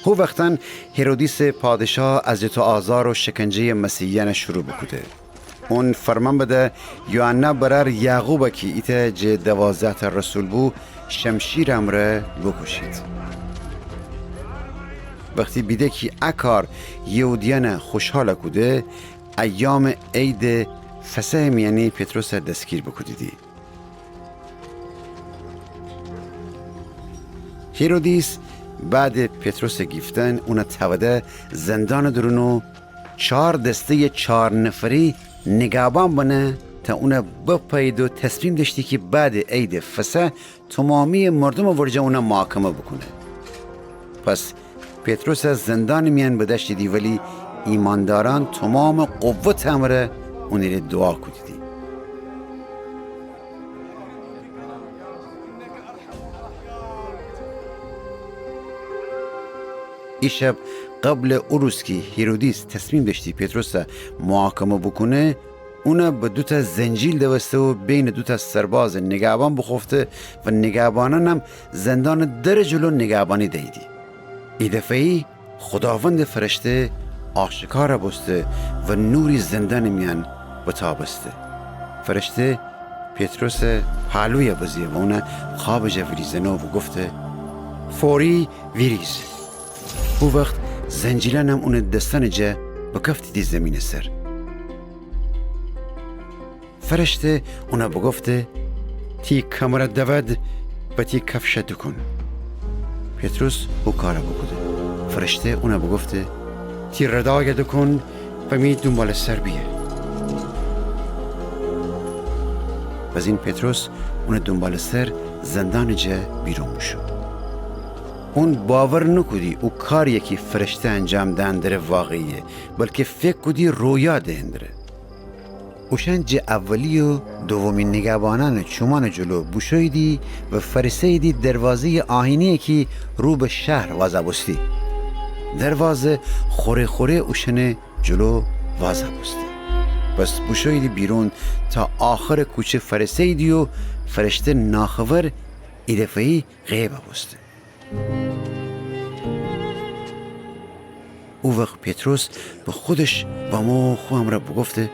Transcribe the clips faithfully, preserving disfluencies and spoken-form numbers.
هو وختأن هیرودیسٚ پادشاه اذیت و آزار و شکنجه‌یٚ مسیحیأنَ شروع بوکوده. اون فرمان بده یوحنا برأرٚ یعقوبَ کی ایتأ جٚه دوازده‌تأ رسول بو، شمشیرٚ امرأ بوکوشید. وختی بیده کی ا کار یهودیأنَ خوشحال کوده، ایامٚ عیدٚ فصحٚ میأنی پطرسَ دسگیر بوکودیدی. هیرودیس بعدٚ پطرسٚ گیفتن اونَ تأوده زندانٚ دورون و چار دسته‌یٚ چار نفری نیگهبان بنه تا اونَ بپایید و تصمیم دأشتی کی بعدٚ عیدٚ فصح تومامییٚ مردومٚ ورجه اونَ محاکمه بوکونه. پس پطرسَ زندانٚ میأن بدأشتیدی، ولی ایماندارأن تومامٚ قوتٚ امرأ اونٚ ره دوعا کودیدی. ای شب قبلٚ او روز کی هیرودیس تصمیم دأشتی پطرسَ محاکمه بوکونه، اونَ به دوتأ زنجیل دوسته و بینٚ دوتأ سربازٚ نیگهبان بوخوفته و نیگهبانأنم زندانٚ درٚ جلو نیگهبانی دییدی. ایدفعه‌یی خوداوندٚ فرشته آشکار بوسته و نوری زندانٚ میأن بتابسته. فرشته پطرسٚ پالویَ بزه و اونَ خوابٚ جا ویریزأنه و بوگفته: فوری ویریز. هو وخت زنجیلأنم اونٚ دسأنٚ جا بکفتیدی زیمینٚ سر. فرشته اونَ بوگفته: تی کمرَ دود و تی کفشَ دوکون. پطرس هو کارَ بوکوده. فرشته اونَ بوگفته: تی ردایَ دوکون و می دونبالٚ سر بیه. بزین پطرس اونٚ دونبالٚ سر زندانٚ جا بیرون بوشو. اون باور نوکودی او کاریی کی فرشته انجام دئندره واقعییه، بلکی فکر کودی رویا دئندره. اوشأن جٚه اولی و دومی نیگهبانأنٚ چومأنٚ جلو بوشوییدی و فأرسه‌ییدی دروازه‌یٚ آهنی‌یی کی رو به شهر وازَ بوستی. دروازه خوره خوره اوشأنٚ جلو وازَ بوستی. پس بوشوییدی بیرون تا آخرٚ کوچه فأرسه‌ییدی و فرشته ناخبر ایدفعه‌یی غیبَ بوسته. او وخت پطرس به خودش بمو خو امرأ بوگفته: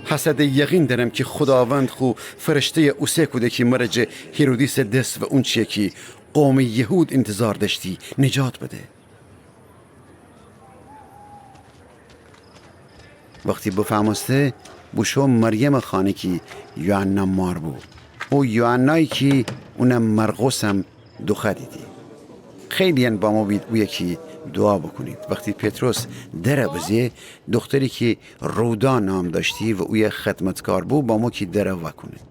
هسه د یقین دأرم کی خوداوند خو فرشته‌یَ اوسه کوده کی مرَ جٚه هیرودیسٚ دس و اونچیی کی قومٚ یهود اینتظار دأشتی نجات بده. وختی بفأمسته، بوشو مریمٚ خانه کی یوحنا مار بو. او یوحنایی کی اونَ مرقسم دوخوأدیدی. خیلی‌یأن بمو بید اویه کی دوعا بوکونید. وختی پطرس درَ بزه، دوختری کی رودا نام دأشتی و اویه خدمتکار بو، بمو کی درَ وأکونه.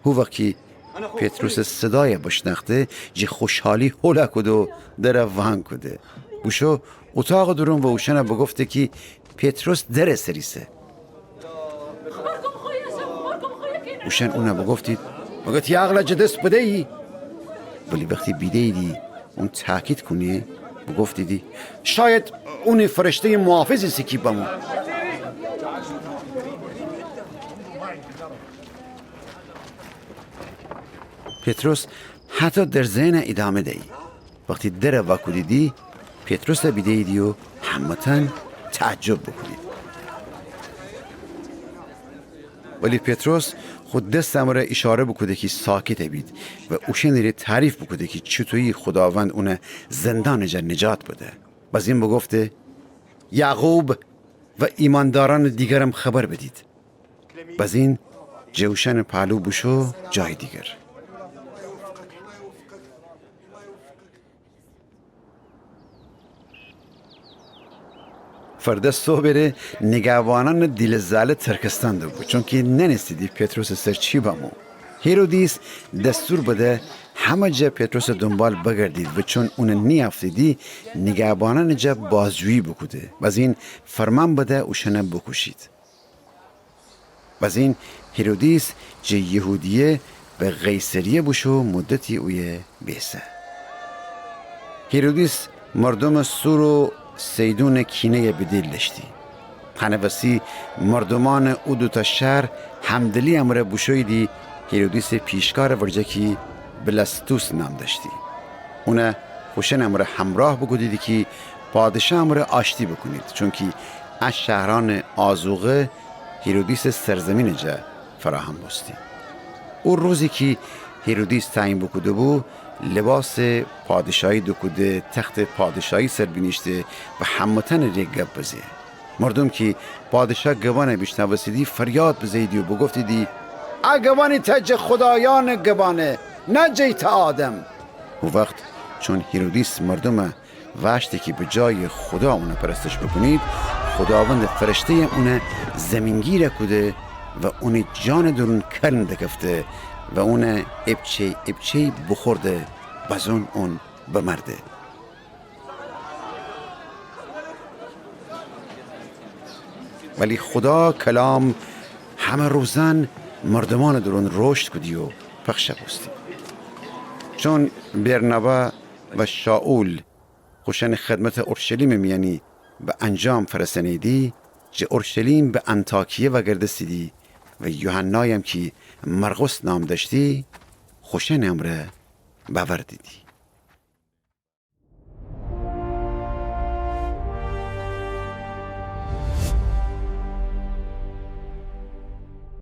هو وخت کی پطرسٚ صدایَ بشنأخته، جٚه خوشحالی هولَ کوده و درَ وأن کوده. بوشو اوطاقٚ دورون و اوشأنَ بوگفته کی پطرس درٚ سر ایسه. اوشأن اونَ بوگفتید: مگر تی عقلَ جٚه دس بده‌یی؟ ولی وختی بیده‌ییدی اون تأکید کونه، بوگفتیدی: شاید اونی فرشته‌یٚ محافظ ایسه کی بمو. پطرس هطو در زئنَ ایدامه دیی. وختی درَ وأکودیدی، پطرسَ بیده‌ییدی و همه‌تأن تعجب بوکودید. ولی پطرس خو دسٚ امرأ ایشاره بوکوده کی ساکت بید و اوشأنٚ ره تعریف بوکوده کی چوطویی خوداوند اونَ زندانٚ جا نجات بده. بزین بوگفته: یعقوب و ایماندارأنٚ دیگرم خبر بدید. بزین جٚه اوشأنٚ پهلو بوشو جای دیگر. فرده صوبٚ ره نیگهبانأنٚ دیلٚ زاله ترکستن دوبو، چونکی نأنستیدی پطرسٚ سر چی بمو. هیرودیس دستور بده همه جا پطرسٚ دونبال بگردید و چون اونَ نیأفتیدی، نیگهبانأنٚ جا بازجویی بوکوده. بزین فرمان بده اوشأنَ بوکوشید. بزین هیرودیس جٚه یهودیه به قیصریه بوشو مدتی اویه بیسه. هیرودیس مردومٚ سور و صیدونٚ کینه‌یَ به دیل دأشتی. هنٚ وسی مردومأنٚ او دوتأ شهر همدلی امرأ بوشوییدی هیرودیسٚ پیشکارٚ ورجه کی بلاستوس نام دأشتی. اونَ خوشأنٚ امرأ همرأه بوکودیدی کی پادشاه امرأ آشتی بوکونید، چونکی ا شهرأنٚ آذوقه هیرودیسٚ سرزمینٚ جا فراهم بوستی. او روزی کی هیرودیس تعیین بوکوده‌بو، لباسٚ پادشاهی دوکوده، تختٚ پادشاهی سر بینیشته و همه‌تأنٚ ره گب بزه. مردوم کی پادشاه گبأنَ بیشنوستیدی، فریاد بزه‌ییدی و بوگفتیدی: ا گبأن ایتأ جٚه خودایأنٚ گبأنه، نه جٚه ایتأ آدم. او وخت چون هیرودیس مردومَ وأشته کی به جایٚ خودا اونَ پرستش بوکونید، خوداوندٚ فرشته‌یَ اونَ زیمین‌گیر کوده و اونٚ جانٚ دورون کلم دکفته و اونَ ایپچه‌ای ایپچه‌ای بوخورده، بازون اون بمرده. ولی خودا کلام همه روزأن مردومأنٚ دورون رشد کودی و پخش بوستی. چون برنابا و شائول خوشأنٚ خدمتَ اورشلیمٚ میأنی به انجام فأرسأنه‌ییدی، جٚه اورشلیم به انطاکیه وأگردستیدی و یوحنایم کی مرقس نام دأشتی، خوشأنٚ امرأ بأوردیدی.